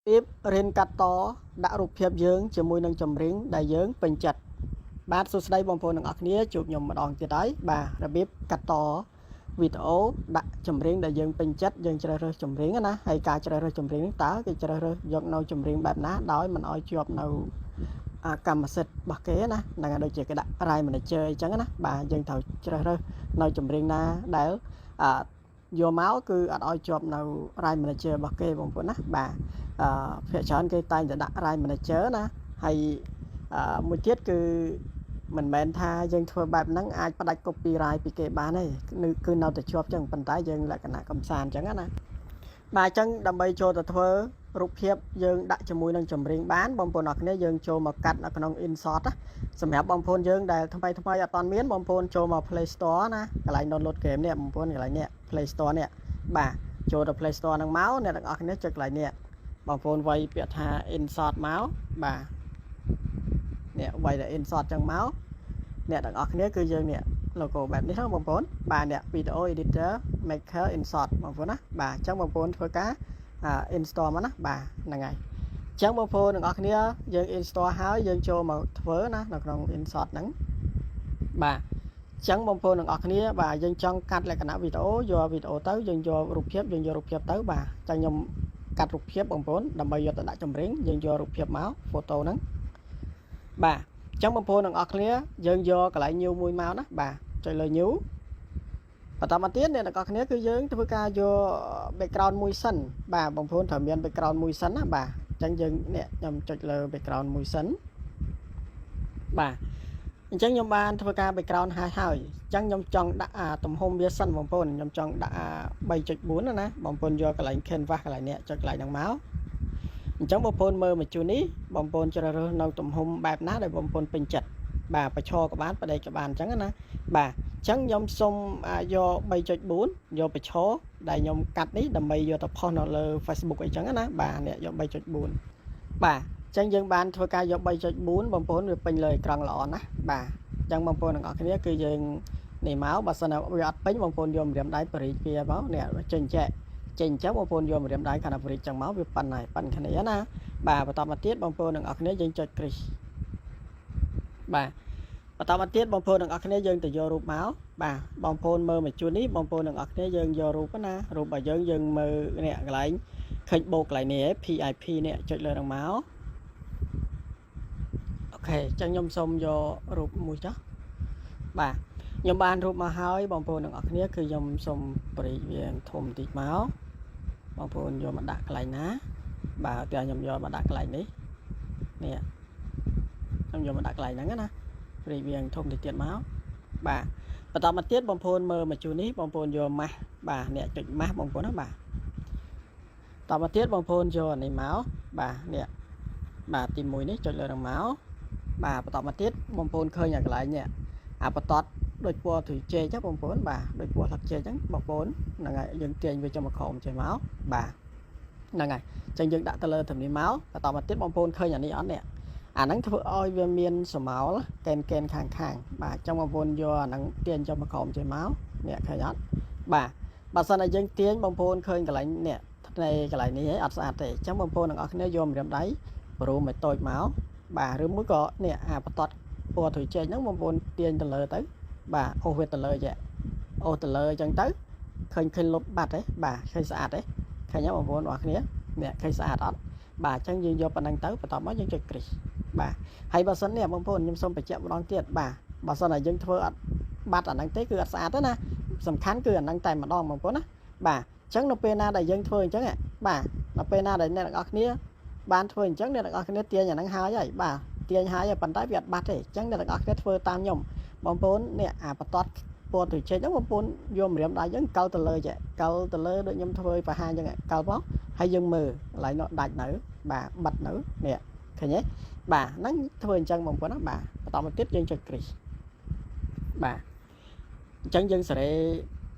របៀបរៀនកាត់តដាក់រូបភាពយើងជាមួយនឹងចម្រៀងដែលយើងពេញចិត្តបាទសួស្តីបងប្អូនទាំងអស់គ្នាជួបខ្ញុំម្ដងទៀតហើយបាទរបៀបកាត់តវីដេអូដាក់ចម្រៀងដែលយើងពេញចិត្តយើងជ្រើសរើសចម្រៀងណាហើយការជ្រើសរើសចម្រៀងនេះតើគេជ្រើសរើសយកនៅចម្រៀងបែបណាដោយមិនឲ្យជាប់នៅអាកម្មសិទ្ធិរបស់គេណាហ្នឹងហើយដូចជាគេដាក់ Rights Manager អីចឹងណាបាទយើងត្រូវជ្រើសរើសនៅចម្រៀងណាដែលអាយកមកគឺអត់ឲ្យជាប់នៅ Rights Manager របស់គេបងប្អូនណាបាទអឺភាគច្រើនគេតែងតែដាក់ Rights Manager ណាហើយអឺមួយទៀតគឺមិនមែនថាយើងធ្វើបែបហ្នឹងអាចផ្ដាច់ copyright ពីគេបានទេគឺនៅតែជាប់ចឹងប៉ុន្តែយើងលក្ខណៈកំសាន្តចឹងណាបាទអញ្ចឹងដើម្បីចូលទៅធ្វើរូបភាពយើងដាក់ជាមួយនឹងចម្រៀងបានបងប្អូនអរគ្នាយើងចូលមកកាត់នៅក្នុង InShot ណាសម្រាប់បងប្អូនយើងដែលថ្មីថ្មីអត់ទាន់មានបងប្អូនចូលមក Play Store ណាកន្លែង download game នេះបងប្អូនកន្លែងនេះ Play Store នេះបាទចូលទៅ Play Store ហ្នឹងមកអ្នកទាំងអស់គ្នាចុចកន្លែងនេះបងប្អូនវាយពាក្យថា InShot មកបាទនេះវាយតែ InShot ចឹងមកអ្នកទាំងអស់គ្នាគឺយើងនេះ logo បែបនេះហ្នឹងបងប្អូនបាទអ្នក video editor maker InShot បងប្អូនណាបាទអញ្ចឹងបងប្អូនធ្វើការ install មកណាបាទហ្នឹងហើយអញ្ចឹងបងប្អូនទាំងអស់គ្នាយើង install ហើយយើងចូលមកធ្វើណានៅក្នុង InShot ហ្នឹងបាទអញ្ចឹងបងប្អូនទាំងអស់គ្នាបាទយើងចង់កាត់លក្ខណៈវីដេអូយកវីដេអូទៅយើងយករូបភាពយើងយករូបភាពទៅបាទអញ្ចឹងខ្ញុំកាត់រូបភាពបងប្អូនដើម្បីយកទៅដាក់ចម្រៀងយើងយករូបភាពមក photo ហ្នឹងបាទអញ្ចឹងបងប្អូនទាំងអស់គ្នាយើងយកកន្លែង new មួយមកណាបាទចុចលើ new បន្តមកទៀតអ្នកទាំងអស់គ្នាគឺយើងធ្វើការយក background មួយសិនបាទបងប្អូនត្រូវមាន background មួយសិនណាបាទអញ្ចឹងយើងនេះខ្ញុំចុចលើ background មួយសិនបាទអញ្ចឹងខ្ញុំបានធ្វើការ background ហើយហើយអញ្ចឹងខ្ញុំចង់ដាក់អាទំហំវាសិនបងប្អូនខ្ញុំចង់ដាក់អា3.4ណាបងប្អូនយកកន្លែង canvas កន្លែងនេះចុចកន្លែងហ្នឹងមក អញ្ចឹងបងប្អូនមើលមកជួរនេះបងប្អូនជ្រើសរើសនៅទំហំបែបណាដែលបងប្អូនពេញចិត្តបាទប្រឈរក៏បានបដិក៏បានអញ្ចឹងណាបាទអញ្ចឹងខ្ញុំសុំយក3.4យកប្រឈរដែលខ្ញុំកាត់នេះដើម្បីយកទៅផុសនៅលើ Facebook អីចឹងណាបាទនេះយក3.4បាទអញ្ចឹងយើងបានធ្វើការយក3.4បងប្អូនវាពេញលើអេក្រង់ល្អណាស់បាទអញ្ចឹងបងប្អូនទាំងអស់គ្នាគឺយើងនេះមកបើសិនណាវាអត់ពេញបងប្អូនយកម្រាមដៃបរិចវាមកនេះចេញចែកចេញអញ្ចឹងបងប្អូនយកម្រាមដៃខាងបរិចចឹងមកវាប៉ិនហើយប៉ិនគ្នាណាបាទបន្តមកទៀតបងប្អូនទាំងអស់គ្នាយើងចុចគ្រីសបាទបន្តមកទៀតបងប្អូនទាំងអស់គ្នាយើងទៅយករូបមកបាទបងប្អូនមើលមកជួននេះបងប្អូនទាំងអស់គ្នាយើងយករូបណារូបរបស់យើងយើងមើលនេះកន្លែងឃើញបូកកន្លែងនេះ PIP នេះចុចលើនឹងមក OK អញ្ចឹងខ្ញុំសូមយករូបមួយចុះបាទខ្ញុំបានរូបមកហើយបងប្អូនទាំងអស់គ្នាគឺខ្ញុំសូមបរិវាធំបន្តិចមកបងប្អូនយកមកដាក់កន្លែងណាបាទតែខ្ញុំយកមកដាក់កន្លែងនេះនេះខ្ញុំយកមកដាក់កន្លែងហ្នឹងណាព្រីវាធំតិចទៀតមកបាទបន្តមកទៀតបងប្អូនមើលមកជួរនេះបងប្អូនយកម៉ាស់បាទអ្នកចុចម៉ាស់បងប្អូនណាបាទតមកទៀតបងប្អូនយកអានេះមកបាទនេះបាទទី1នេះចុចលើនឹងមកបាទបន្តមកទៀតបងប្អូនឃើញអាកន្លែងនេះអាបតតដូចពណ៌ទ្រីជែកចឹងបងប្អូនបាទដូចពណ៌ស្លឹកជែកចឹងបងប្អូនហ្នឹងហើយយើងទាញវាចុះមកក្រោមចេះមកបាទហ្នឹងហើយចឹងយើងដាក់ទៅលើត្រឹមនេះមកបន្តមកទៀតបងប្អូនឃើញអានេះអត់នេះអាហ្នឹងធ្វើឲ្យវាមានសមោលកែនកែនខាងខាងបាទចឹងបងប្អូនយកអាហ្នឹងទាញចុះមកក្រោមចេះមកនេះឃើញអត់បាទបើសិនតែយើងទាញបងប្អូនឃើញកន្លែងនេះថ្នេកន្លែងនេះឯងអត់ស្អាតទេអញ្ចឹងបងប្អូនទាំងអស់គ្នាយកម្រាមដៃព្រមឲ្យតូចមកបាទឬមួយក៏នេះអាបតតពណ៌ទ្រុយចេកហ្នឹងបងប្អូនទាញទៅលើទៅបាទអូសវាទៅលើចេះអូសទៅលើអញ្ចឹងទៅឃើញឃើញលុបបាត់ទេបាទឃើញស្អាតទេឃើញទេបងប្អូនទាំងអស់គ្នានេះឃើញស្អាតអត់ បាទអញ្ចឹងយើងយកប៉ុណ្ណឹងទៅបន្ទាប់មកយើងចុចគ្រីសបាទហើយបើសិននេះបងប្អូនខ្ញុំសូមបញ្ជាក់ម្ដងទៀតបាទបើសិនតែយើងធ្វើអត់បាត់អាហ្នឹងទេគឺអត់ស្អាតទេណាសំខាន់គឺអាហ្នឹងតែម្ដងបងប្អូនណាបាទអញ្ចឹងនៅពេលណាដែលយើងធ្វើអញ្ចឹងបាទនៅពេលណាដែលអ្នកទាំងអស់គ្នាបានធ្វើអញ្ចឹងអ្នកទាំងអស់គ្នាទាញអាហ្នឹងហើយហើយបាទទាញហើយហើយប៉ុន្តែវាអត់បាត់ទេអញ្ចឹងអ្នកទាំងអស់គ្នាធ្វើតាមខ្ញុំបងប្អូននេះអាបន្ទាត់ពណ៌ទៅចេញហ្នឹងបងប្អូនយកម្រាមដៃអញ្ចឹងកិលទៅលើចេះកិលទៅលើដូចខ្ញុំធ្វើបង្ហាញអញ្ចឹងកិលមកហើយយើងមើលកន្លែងនោះដាច់នៅបាទបិទនៅនេះឃើញទេបាទហ្នឹងធ្វើអញ្ចឹងបងប្អូនណាបាទបន្តមកទៀតយើងចុចគ្រីសបាទអញ្ចឹងយើងសេរី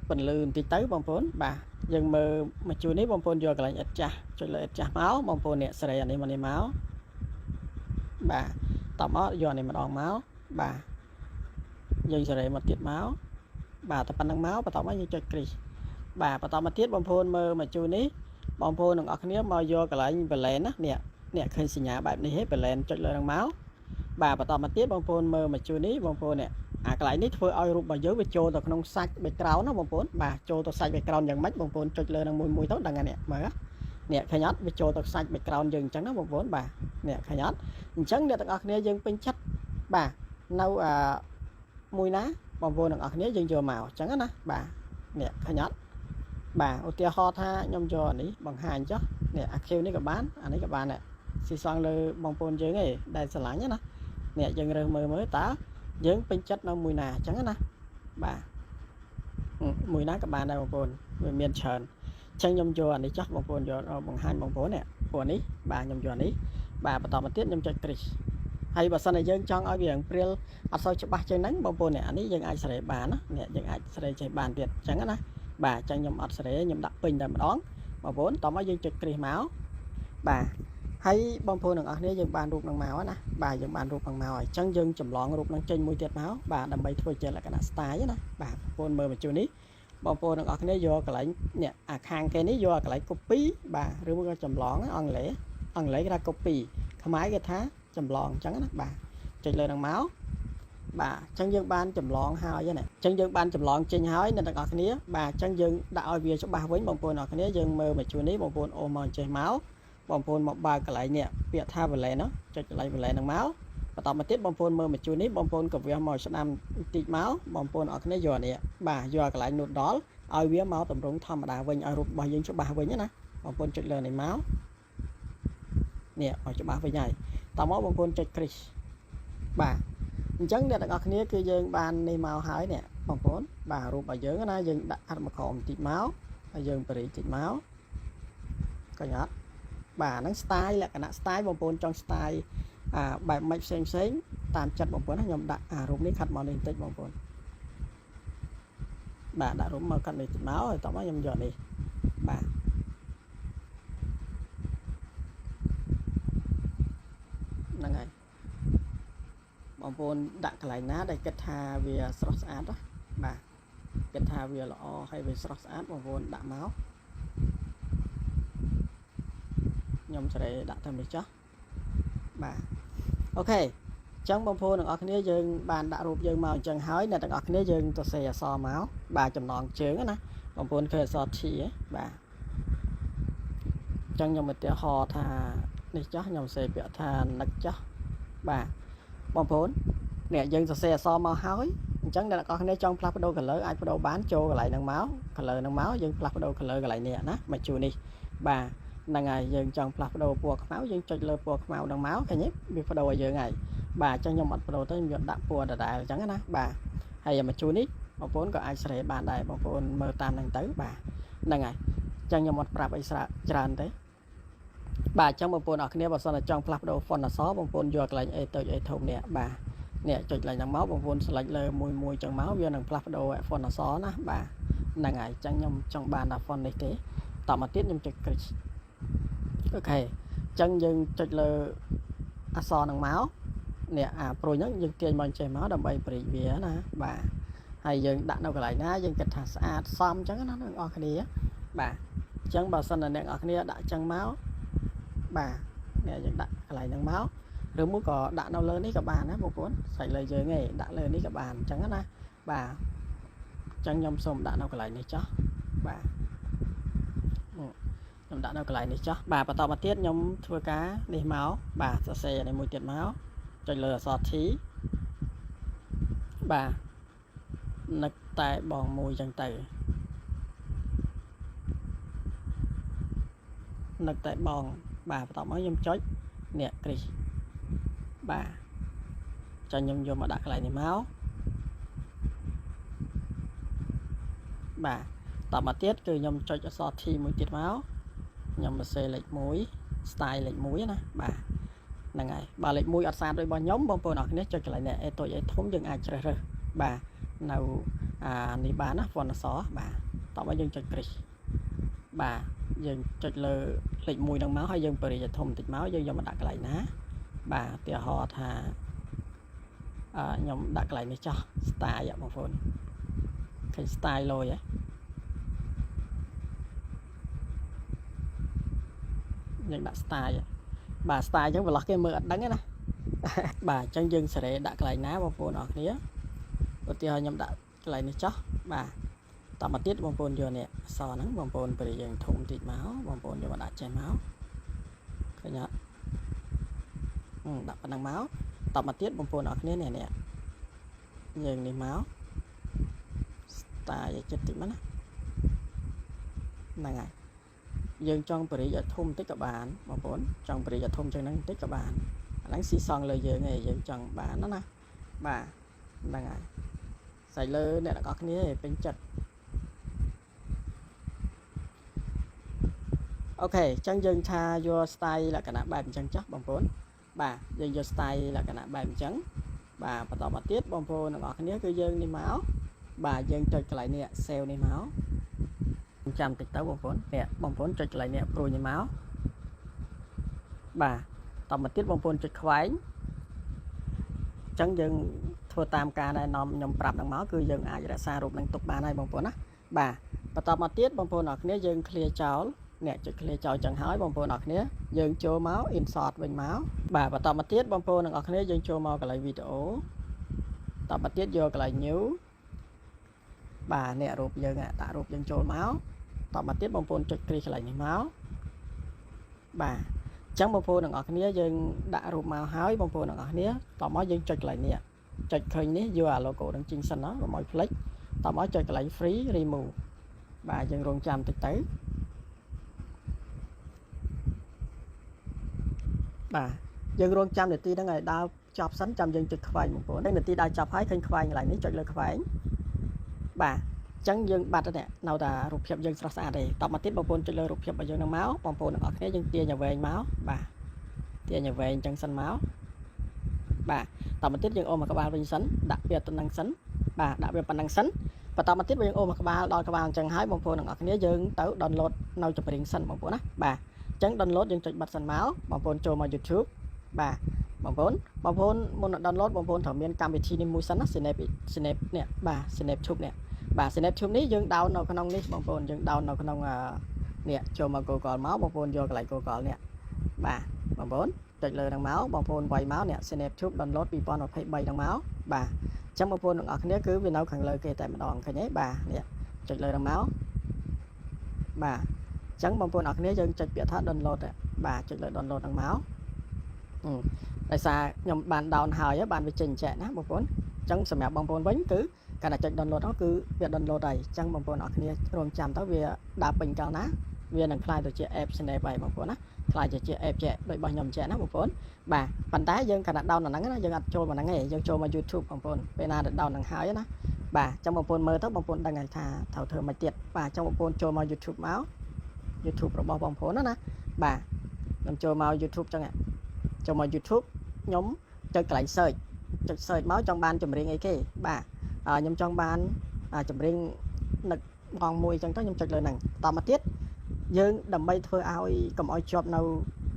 ពន្លឺបន្តិចទៅបងប្អូនបាទយើងមើលមកជួរនេះបងប្អូនយកកន្លែងឥតចាស់ចុចលើឥតចាស់មកបងប្អូននេះសេរីអានេះមកនេះមកបាទតមកយកអានេះម្ដងមកបាទយើងសេរីមកទៀតមកបាទតែប៉ុណ្្នឹងមកបន្តមកយើងចុចគ្រីសបាទបន្តមកទៀតបងប្អូនមើលមកជួរនេះ បងប្អូនទាំងអស់គ្នាមកយកកន្លែង blend ណានេះនេះឃើញសញ្ញាបែបនេះហេ blend ចុចលើនឹងមកបាទបន្តមកទៀតបងប្អូនមើលមកជួយនេះបងប្អូននេះអាកន្លែងនេះធ្វើឲ្យរូបរបស់យើងវាចូលទៅក្នុងសាច់ background ណាបងប្អូនបាទចូលទៅសាច់ background យ៉ាងម៉េចបងប្អូនចុចលើនឹងមួយមួយទៅដឹងហើយនេះមើលនេះឃើញអត់វាចូលទៅសាច់ background យើងអញ្ចឹងណាបងប្អូនបាទនេះឃើញអត់អញ្ចឹងអ្នកទាំងអស់គ្នាយើងពេញចិត្តបាទនៅអាមួយណាបងប្អូនទាំងអស់គ្នាយើងយកមកអញ្ចឹងណាបាទនេះឃើញអត់បាទឧទាហរណ៍ថាខ្ញុំយកអានេះបង្ហាញចុះនេះអាខៀវនេះក៏បានអានេះក៏បានដែរស៊ីសងលើបងប្អូនយើងឯងដែលស្រឡាញ់ណានេះយើងរើសមើលមើលតើយើងពេញចិត្តនៅមួយណាអញ្ចឹងណាបាទមួយណាក៏បានដែរបងប្អូនវាមានច្រើនអញ្ចឹងខ្ញុំយកអានេះចុះបងប្អូនយកបង្ហាញបងប្អូននេះពណ៌នេះបាទខ្ញុំយកអានេះបាទបន្តមកទៀតខ្ញុំចុចគ្រីសហើយបើសិនជាយើងចង់ឲ្យវារៀងព្រាលអត់សូវច្បាស់ជាងហ្នឹងបងប្អូននេះអានេះយើងអាចសេរីបានណានេះយើងអាចសេរីចេះបានទៀតអញ្ចឹងណាបាទអញ្ចឹងខ្ញុំអត់សេរីខ្ញុំដាក់ពេញតែម្ដងបងប្អូនតោះមកយើងចុចគ្រីសមកបាទហើយបងប្អូនទាំងអស់គ្នាយើងបានរូបនឹងមកណាបាទយើងបានរូបនឹងមកហើយអញ្ចឹងយើងចម្លងរូបនឹងចេញមួយទៀតមកបាទដើម្បីធ្វើជាលក្ខណៈ style ណាបាទបងប្អូនមើលមកជួនេះបងប្អូនទាំងអស់គ្នាយកកន្លែងនេះអាខាងគេនេះយកកន្លែង copy បាទឬមួយក៏ចម្លងអង់គ្លេសអង់គ្លេសគេថា copy ខ្មែរគេថាចម្លងអញ្ចឹងណាបាទចុចលើនឹងមកបាទអញ្ចឹងយើងបានចម្លងហើយណាអញ្ចឹងយើងបានចម្លងចេញហើយអ្នកទាំងអស់គ្នាបាទអញ្ចឹងយើងដាក់ឲ្យវាច្បាស់វិញបងប្អូនទាំងអស់គ្នាយើងមើលមកជួននេះបងប្អូនអូសមកចេះមកបងប្អូនមកបើកកន្លែងនេះពាក្យថា blend ណាចុចកន្លែង blend ហ្នឹងមកបន្តមកទៀតបងប្អូនមើលមកជួននេះបងប្អូនកវាស់មកស្ដាំបន្តិចមកបងប្អូនអរគ្នាយកនេះបាទយកកន្លែងនោះដល់ឲ្យវាមកតម្រង់ធម្មតាវិញឲ្យរូបរបស់យើងច្បាស់វិញណាបងប្អូនចុចលើនេះមកនេះឲ្យច្បាស់វិញហើយតមកបងប្អូនចុចគ្រីសបាទអញ្ចឹងអ្នកទាំងអស់គ្នាគឺយើងបាននេះមកហើយនេះបងប្អូនបាទរូបរបស់យើងណាយើងដាក់អត្ថមកក្រោមបន្តិចមកហើយយើងបរិយតិចមកកញ្ញាអត់បាទហ្នឹង style លក្ខណៈ style បងប្អូនចង់ style អាបែបម៉េចផ្សេងផ្សេងតាមចិត្តបងប្អូនណាខ្ញុំដាក់អារូបនេះខាត់មកនេះបន្តិចបងប្អូនបាទដាក់រូបមកកាត់នេះតិចមកហើយតោះមកខ្ញុំយកនេះបាទហ្នឹងហើយបងប្អូនដាក់កន្លែងណាដែលគិតថាវាស្រស់ស្អាតណាបាទគិតថាវាល្អហើយវាស្រស់ស្អាតបងប្អូនដាក់មកខ្ញុំសេរីដាក់ទៅនេះចុះបាទ OK អញ្ចឹងបងប្អូនទាំងអស់គ្នាយើងបានដាក់រូបយើងមកអញ្ចឹងហើយអ្នកទាំងអស់គ្នាយើងទៅសេអក្សរមកបាទចំណងជើងណាបងប្អូនឃើញអក្សរ T ហ៎បាទអញ្ចឹងខ្ញុំឧទាហរណ៍ថានេះចុះខ្ញុំសេពាក្យថានឹកចុះបាទបងប្អូននេះយើងសរសេរអក្សរមកហើយអញ្ចឹងអ្នកទាំងអស់គ្នាចង់ផ្លាស់ប្ដូរ color អាចប្ដូរបានចូលកន្លែងហ្នឹងមក color ហ្នឹងមកយើងផ្លាស់ប្ដូរ color កន្លែងនេះណាមកជួនេះបាទហ្នឹងហើយយើងចង់ផ្លាស់ប្ដូរពណ៌ខ្មៅយើងចុចលើពណ៌ខ្មៅហ្នឹងមកឃើញទេវាប្ដូរឲ្យយើងហើយបាទអញ្ចឹងខ្ញុំអត់ប្ដូរទេខ្ញុំយកដាក់ពណ៌ដដែលអញ្ចឹងណាបាទហើយមកជួនេះបងប្អូនក៏អាចស្រេបានដែរបងប្អូនមើលតាមហ្នឹងទៅបាទហ្នឹងហើយអញ្ចឹងខ្ញុំអត់ប្រាប់អីច្រើនទេបាទអញ្ចឹងបងប្អូនអរគ្នាបើសិនតែចង់ផ្លាស់ប្ដូរ font អក្សរបងប្អូនយកកន្លែង A តូច A ធំនេះបាទនេះចុចកន្លែងហ្នឹងមកបងប្អូន select លើមួយមួយចឹងមកវានឹងផ្លាស់ប្ដូរ font អក្សរណាបាទហ្នឹងហើយអញ្ចឹងខ្ញុំចង់បានតែ font នេះទេតមកទៀតខ្ញុំចុច click OK អញ្ចឹងយើងចុចលើអក្សរហ្នឹងមកនេះអាព្រួយហ្នឹងយើងទាញមកចេះមកដើម្បីព្រីកវាណាបាទហើយយើងដាក់នៅកន្លែងណាយើងគិតថាស្អាតសមអញ្ចឹងណាអ្នកនរគ្នាបាទអញ្ចឹងបើសិនតែអ្នកនរគ្នាដាក់អញ្ចឹងមកបាទនេះយើងដាក់កន្លែងហ្នឹងមកឬមួយក៏ដាក់នៅលើនេះក៏បានណាបងប្អូនស្រេចលើយើងឯងដាក់លើនេះក៏បានអញ្ចឹងណាបាទអញ្ចឹងខ្ញុំសូមដាក់នៅកន្លែងនេះចុះបាទខ្ញុំដាក់នៅកន្លែងនេះចុះបាទបន្តមកទៀតខ្ញុំធ្វើការនេះមកបាទសរសេរនេះមួយទៀតមកចុចលើអក្សរ T បាទនឹកតែបងមួយចឹងទៅនឹកតែបងបាទបន្តមកខ្ញុំចុចនេះគ្រីសបាទចាញ់ខ្ញុំយកមកដាក់កន្លែងនេះមកបាទតមកទៀតគឺខ្ញុំចុចអក្សរ T មួយទៀតមកខ្ញុំសរសេរលេខ1 style លេខ1ណាបាទហ្នឹងហើយបើលេខ1អត់ស្អាតដូចរបស់ខ្ញុំបងប្អូនអរគ្នាចុចកន្លែងនេះ A តូច A ធំយើងអាចជ្រើសរើសបាទនៅអានេះបានណា font អក្សរបាទតោះមកយើងចុចគ្រីសបាទយើងចុចលើលេខ1ហ្នឹងមកហើយយើងបរិយាធំបន្តិចមកយើងយកមកដាក់កន្លែងណាបាទឧទាហរណ៍ថាអឺខ្ញុំដាក់កន្លែងនេះចោះ style បងប្អូនឃើញ style លយហ៎ យើងដាក់ style បាទ style អញ្ចឹងប្រឡោះគេមើលអត់ដឹងទេណា បាទអញ្ចឹងយើងសេរីដាក់កន្លែងណាបងប្អូនអរគ្នាឧទាហរណ៍ខ្ញុំដាក់កន្លែងនេះចោះបាទតមកទៀតបងប្អូនយកនេះអក្សរហ្នឹងបងប្អូនពេលយើងធំតិចមកបងប្អូនយកមកដាក់ចេះមកឃើញអត់ដាក់ប៉ុណ្ណឹងមកតមកទៀតបងប្អូនអរគ្នានេះនេះយើងនេះមក style ឲ្យចិត្តតិចមកណាហ្នឹងហើយយើងចង់បរិយឲ្យធំតិចក៏បានបងប្អូនចង់បរិយឲ្យធំជាងហ្នឹងតិចក៏បានអាហ្នឹងស៊ីសងលើយើងឯងយើងចង់បានណាណាបាទហ្នឹងហើយស្អែកលើអ្នកទាំងអស់គ្នាឯងពេញចិត្ត OK អញ្ចឹងយើងថាយក style លក្ខណៈបែបអញ្ចឹងចុះបងប្អូនបាទយើងយក style លក្ខណៈបែបអញ្ចឹងបាទបន្តមកទៀតបងប្អូនទាំងអស់គ្នាគឺយើងនេះមកបាទយើងចុចកន្លែងនេះ save នេះមកចាំតិចទៅបងប្អូននេះបងប្អូនចុចកន្លែងនេះព្រួយនេះមកបាទតមកទៀតបងប្អូនចុចខ្វែងអញ្ចឹងយើងធ្វើតាមការណែនាំខ្ញុំប្រាប់នឹងមកគឺយើងអាចរក្សារូបនឹងទុកបានហើយបងប្អូនណាបាទបន្តមកទៀតបងប្អូនអរគ្នាយើង clear ចោលអ្នកចុច clear ចោលចឹងហើយបងប្អូនអរគ្នាយើងចូលមក insert វិញមកបាទបន្តមកទៀតបងប្អូនទាំងអស់គ្នាយើងចូលមកកន្លែងវីដេអូតមកទៀតយកកន្លែង new បាទអ្នករូបយើងដាក់រូបយើងចូលមកតមកទៀតបងប្អូនចុចគ្រីសកន្លែងនេះមកបាទអញ្ចឹងបងប្អូនទាំងអស់គ្នាយើងដាក់រូបមកហើយបងប្អូនទាំងអស់គ្នាតមកយើងចុចកន្លែងនេះចុចឃើញនេះយកអា logo នឹងចេញសិនណាកុំឲ្យភ្លេចតមកចុចកន្លែង free remove បាទយើងរងចាំតិចទៅបាទយើងរងចាំនាទីហ្នឹងឲ្យដើរចប់សិនចាំយើងចុចខ្វែងបងប្អូននាទីដើរចប់ហើយឃើញខ្វែងកន្លែងនេះចុចលើខ្វែងបាទអញ្ចឹងយើងបាត់ទៅនៅតែរូបភាពយើងស្រស់ស្អាតទេតមកទៀតបងប្អូនចុចលើរូបភាពរបស់យើងនឹងមកបងប្អូនទាំងអស់គ្នាយើងទាញឲ្យវែងមកបាទទាញឲ្យវែងអញ្ចឹងសិនមកបាទតមកទៀតយើងអូសមកក្បាលវិញសិនដាក់វាទៅនឹងសិនបាទដាក់វាប៉ុណ្ណឹងសិនបន្តមកទៀតយើងអូសមកក្បាលដល់ក្បាលអញ្ចឹងហើយបងប្អូនទាំងអស់គ្នាយើងទៅ download នៅចម្រៀងសិនបងប្អូនណាបាទអញ្ចឹង download យើងចុចបិទសិនមកបងប្អូនចូលមក YouTube បាទបងប្អូនបងប្អូនមុននឹង download បងប្អូនត្រូវមានកម្មវិធីនេះមួយសិនណា Snap Snap នេះបាទ SnapTube នេះបាទ SnapTube នេះយើង down នៅក្នុងនេះបងប្អូនយើង down នៅក្នុងនេះចូលមក Google មកបងប្អូនយកកន្លែង Google នេះបាទបងប្អូនចុចលើហ្នឹងមកបងប្អូនវាយមកនេះ SnapTube download 2023ហ្នឹងមកបាទអញ្ចឹងបងប្អូនទាំងអស់គ្នាគឺវានៅខាងលើគេតែម្ដងឃើញទេបាទនេះចុចលើហ្នឹងមកបាទអញ្ចឹងបងប្អូនអរគ្នាយើងចុចពាក្យថា download បាទចុចលើ download ហ្នឹងមកដោយសារខ្ញុំបាន down ហើយបានវាចេញចែកណាបងប្អូនអញ្ចឹងសម្រាប់បងប្អូនវិញគឺកាលណាចុច download នោះគឺវា download ហើយអញ្ចឹងបងប្អូនអរគ្នារងចាំទៅវាដើរពេញកាលណាវានឹងក្លាយទៅជា app Snap ហើយបងប្អូនណាក្លាយទៅជា app ចែកដូចរបស់ខ្ញុំចែកណាបងប្អូនបាទប៉ុន្តែយើងកាលណា down អាហ្នឹងណាយើងអត់ចូលមកហ្នឹងទេយើងចូលមក YouTube បងប្អូនពេលណាដែល down ហ្នឹងហើយណាបាទអញ្ចឹងបងប្អូនមើលទៅបងប្អូនដឹងហើយថាត្រូវធ្វើមិនទៀតបាទអញ្ចឹងបងប្អូនចូលមក YouTube មក YouTube របស់បងប្អូនណាណាបាទខ្ញុំចូលមក YouTube អញ្ចឹងចូលមក YouTube ខ្ញុំចុចកន្លែង search ចុច search មកចង់បានចម្រៀងអីគេបាទខ្ញុំចង់បានចម្រៀងនឹកបងមួយអញ្ចឹងទៅខ្ញុំចុចលើហ្នឹងបន្តមកទៀតយើងដើម្បីធ្វើឲ្យកុំឲ្យជាប់នៅ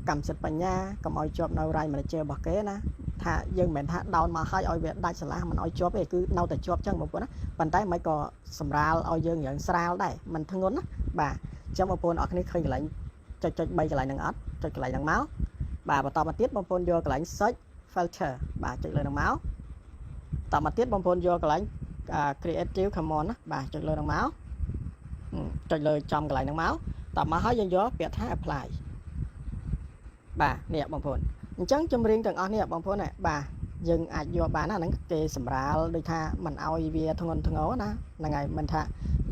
កម្មសិទ្ធិបញ្ញាកុំឲ្យជាប់នៅ right manager របស់គេណាថាយើងមិនមែនថា down មកឲ្យឲ្យវាដាច់ស្រឡះមិនឲ្យជាប់ទេគឺនៅតែជាប់ចឹងបងប្អូនណាប៉ុន្តែមិនក៏សម្រាលឲ្យយើងយ៉ាងស្រាលដែរមិនធ្ងន់ណាបាទអញ្ចឹងបងប្អូនអរគ្នាឃើញកន្លែងចុចចុច3កន្លែងហ្នឹងអត់ចុចកន្លែងហ្នឹងមកបាទបន្តមកទៀតបងប្អូនយកកន្លែង search filter បាទចុចលើហ្នឹងមកតមកទៀតបងប្អូនយកកន្លែង creative commons ណាបាទចុចលើហ្នឹងមកចុចលើចំកន្លែងហ្នឹងមកតមកហើយយើងយកពាក្យថា apply បាទនេះបងប្អូនអញ្ចឹងចម្រៀងទាំងអស់នេះបងប្អូនបាទយើងអាចយកបានណាហ្នឹងគេសម្រាលដូចថាមិនអោយវាធ្ងន់ធ្ងរណាហ្នឹងហើយមិនថា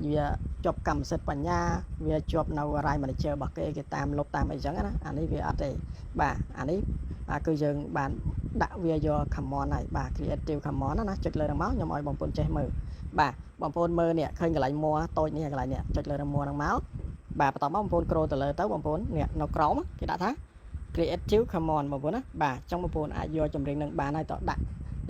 វាជាប់កម្មសិទ្ធិបញ្ញាវាជាប់នៅ right manager របស់គេគេតាមលុបតាមអីចឹងណាអានេះវាអត់ទេបាទអានេះគឺយើងបានដាក់វាយក common ហើយបាទ creative common ណាចុចលើហ្នឹងមកខ្ញុំឲ្យបងប្អូនចេះមើលបាទបងប្អូនមើលនេះឃើញកន្លែងមួតូចនេះកន្លែងនេះចុចលើមួហ្នឹងមកបាទបន្តមកបងប្អូន scroll ទៅលើទៅបងប្អូននេះនៅក្រោមគេដាក់ថា Creative Commons បងប្អូនណាបាទអញ្ចឹងបងប្អូនអាចយកចម្រៀងនឹងបានហើយតដាក់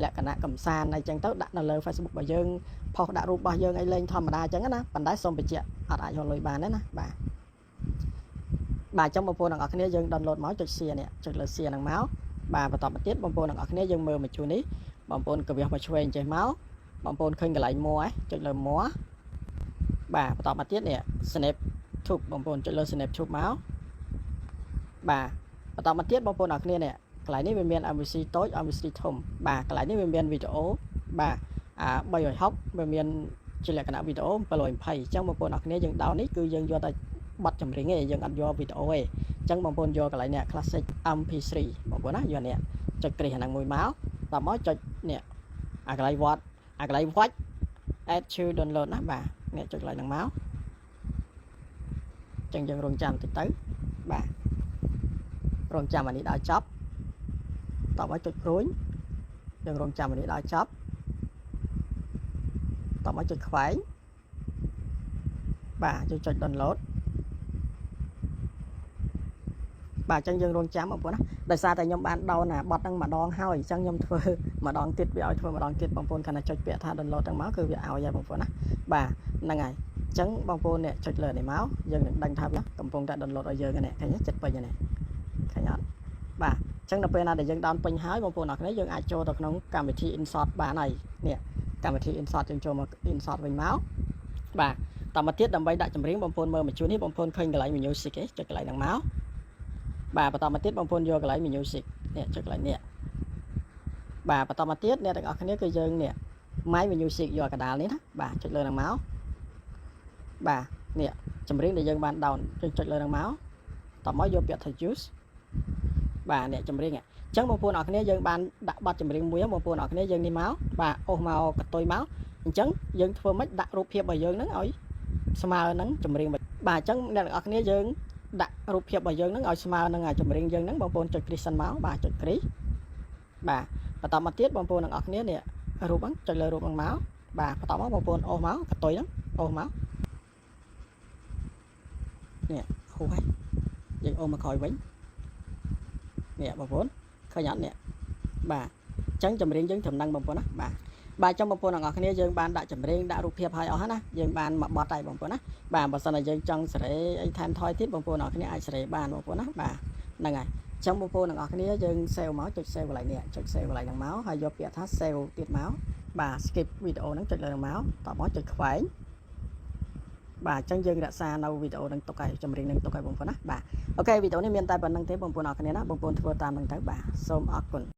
លក្ខណៈកំសាន្តអីចឹងទៅដាក់នៅលើ Facebook របស់យើងផុសដាក់រូបរបស់យើងអីលេងធម្មតាអញ្ចឹងណាប៉ុន្តែសូមបញ្ជាក់អត់អាចរកលុយបានទេណាបាទបាទអញ្ចឹងបងប្អូនទាំងអស់គ្នាយើង download មកចុច share នេះចុចលើ share ហ្នឹងមកបាទបន្តមកទៀតបងប្អូនទាំងអស់គ្នាយើងមើលមកជួនេះបងប្អូនកវាសមកឆ្វេងចេះមកបងប្អូនឃើញកន្លែងមួចុចលើមួបាទបន្តមកទៀតនេះ Snap Tube បងប្អូនចុចលើ Snap Tube មក បាទបន្តមកទៀតបងប្អូនអរគ្នានេះកន្លែងនេះវាមាន MP3 តូច MP3 ធំបាទកន្លែងនេះវាមានវីដេអូបាទអា360វាមានជាលក្ខណៈវីដេអូ720អញ្ចឹងបងប្អូនអរគ្នាយើងដោននេះគឺយើងយកតែបទចម្រៀងទេយើងអត់យកវីដេអូទេអញ្ចឹងបងប្អូនយកកន្លែងនេះ Classic MP3 បងប្អូនណាយកនេះចុចគ្រីសអាហ្នឹងមួយមកដល់មកចុចនេះអាកន្លែង watch អាកន្លែង watch add to download ណាបាទនេះចុចកន្លែងហ្នឹងមកអញ្ចឹងយើងរងចាំតិចទៅបាទរងចាំអានេះដល់ចប់តមកចុចព្រួញយើងរងចាំអានេះដល់ចប់តមកចុចខ្វែងបាទយើងចុច download បាទអញ្ចឹងយើងរងចាំបងប្អូនណាដោយសារតែខ្ញុំបាន down អាបទហ្នឹងម្ដងហើយអញ្ចឹងខ្ញុំធ្វើម្ដងទៀតវាឲ្យធ្វើម្ដងទៀតបងប្អូនគ្រាន់តែចុចពាក្យថា download ហ្នឹងមកគឺវាឲ្យហើយបងប្អូនណាបាទហ្នឹងហើយអញ្ចឹងបងប្អូននេះចុចលើនេះមកយើងនឹងដឹងថាវាកំពុងតែ download ឲ្យយើងនេះឃើញទេចិត្តពេញនេះឃើញអត់បាទអញ្ចឹងដល់ពេលណាដែលយើង down ពេញហើយបងប្អូនអរគ្នាយើងអាចចូលទៅក្នុងកម្មវិធី InShot បានហើយនេះកម្មវិធី InShot យើងចូលមក InShot វិញមកបាទតមកទៀតដើម្បីដាក់ចម្រៀងបងប្អូនមើលមួយជួរនេះបងប្អូនឃើញកន្លែង music ទេចុចកន្លែងហ្នឹងមកបាទបន្តមកទៀតបងប្អូនយកកន្លែង music នេះចុចកន្លែងនេះបាទបន្តមកទៀតអ្នកទាំងអស់គ្នាគឺយើងនេះ My Music យកកដាលនេះណាបាទចុចលើហ្នឹងមកបាទនេះចម្រៀងដែលយើងបាន down យើងចុចលើហ្នឹងមកតមកយកពាក្យថា use បាទនេះចម្រៀងអញ្ចឹងបងប្អូនអរគ្នាយើងបានដាក់បទចម្រៀងមួយបងប្អូនអរគ្នាយើងនេះមកបាទអូសមកកតុយមកអញ្ចឹងយើងធ្វើម៉េចដាក់រូបភាពរបស់យើងហ្នឹងឲ្យស្មើនឹងចម្រៀងបាទអញ្ចឹងអ្នកទាំងអស់គ្នាយើងដាក់រូបភាពរបស់យើងហ្នឹងឲ្យស្មើនឹងអាចម្រៀងយើងហ្នឹងបងប្អូនចុចគ្រីសសិនមកបាទចុចគ្រីសបាទបន្តមកទៀតបងប្អូនទាំងអស់គ្នានេះរូបហ្នឹងចុចលើរូបហ្នឹងមកបាទបន្តមកបងប្អូនអូសមកកតុយហ្នឹងអូសមកនេះហូហើយយើងអូសមកក្រោយវិញនេះបងប្អូនឃើញអត់នេះបាទអញ្ចឹងចម្រៀងយើងត្រឹមហ្នឹងបងប្អូនណាបាទបាទចំបងប្អូនទាំងអស់គ្នាយើងបានដាក់ចម្រៀងដាក់រូបភាពឲ្យអស់ណាយើងបានមកបត់ហើយបងប្អូនណាបាទបើសិនជាយើងចង់សេរីអីថែមថយទៀតបងប្អូនទាំងអស់គ្នាអាចសេរីបានបងប្អូនណាបាទហ្នឹងហើយអញ្ចឹងបងប្អូនទាំងអស់គ្នាយើង save មកចុច save កន្លែងនេះចុច save កន្លែងហ្នឹងមកហើយយកពាក្យថា save ទៀតមកបាទ skip វីដេអូហ្នឹងចុចលើហ្នឹងមកតបមកចុចខ្វែងបាទអញ្ចឹងយើងរក្សានៅវីដេអូហ្នឹងទុកឲ្យចម្រៀងហ្នឹងទុកឲ្យបងប្អូនណាបាទ OK វីដេអូនេះមានតែប៉ុណ្្នឹងទេបងប្អូនអរគ្នាណាបងប្អូនធ្វើតាមហ្នឹងទៅបាទសូមអរគុណ។